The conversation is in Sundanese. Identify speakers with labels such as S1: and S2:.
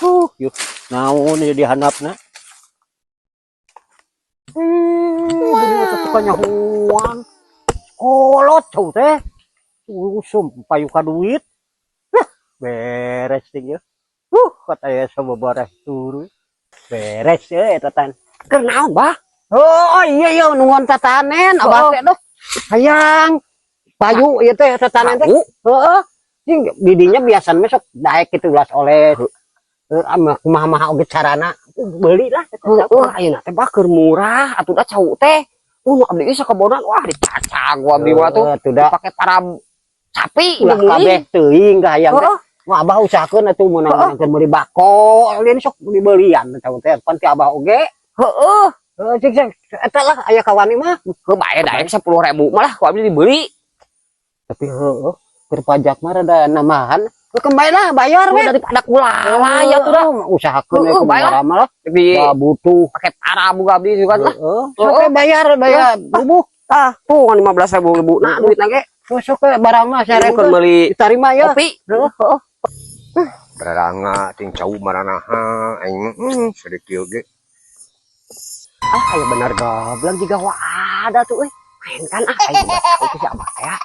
S1: Yuh, naon ieu di handapna? Bener teh kanyahoan. Kolot cau teh. Usum payu ka duit. Huh, beres ting ya. Kata ya sababaraha turu. Beres ya eta tan.
S2: Keur naon, Bah?
S1: Oh, iya iya, nungguan tatanen abah teh, duh. Hayang payu ieu teh tatanen teh.
S2: Cau?
S1: Heeh. Sing didinya biasana mah sok daek kitu ulas oleh. Heuh, kumaha maha oge carana beuli lah.
S2: Heeh, ayeuna teh, Bah, keur murah atuh da cau teh. Nu abdi ge sakebonan, wah, dicacag ku abdi mah tuh.
S1: Heuh, tuh da.
S2: Dipake para sapi.
S1: Ulah kabeh teuing ka hayang teh.
S2: Heeh.
S1: Wah, abah usahakeun atuh meunang-meunangkeun meuli bako, lain sok dibelian cau teh pan ti abah oge.
S2: Heeh.
S1: Heuh, cik cik eta lah aya kawani mah.
S2: Heuh, bae daek 10.000 malah ku abdi dibeli.
S1: Tapi heueuh, keur pajak mah rada nambahan. Heuh, kembali lah bayar we.
S2: Daripada kula ya tuh dah.
S1: Usahakeun we
S2: Heeh, bae lah.
S1: kumaha mah lah.
S2: Di
S1: Da butuh.
S2: Pakai para buka abdi juga lah.
S1: Heeh, sok we bayar bayar bubuh.
S2: Ah, tuh kan 15.000 ribu. Nah, duit lagi.
S1: Sok we barang mah
S2: Saya
S1: 1.000
S2: keur meuli
S1: diterima ya.
S2: kopi.
S1: Heeh.
S3: Beraranga ting cau maranaha aing sedikit oge.
S2: Ah, aya bener goblok juga, wah, ada tuh euy. Main kan ah, aing mah tahu tuh si abah ya.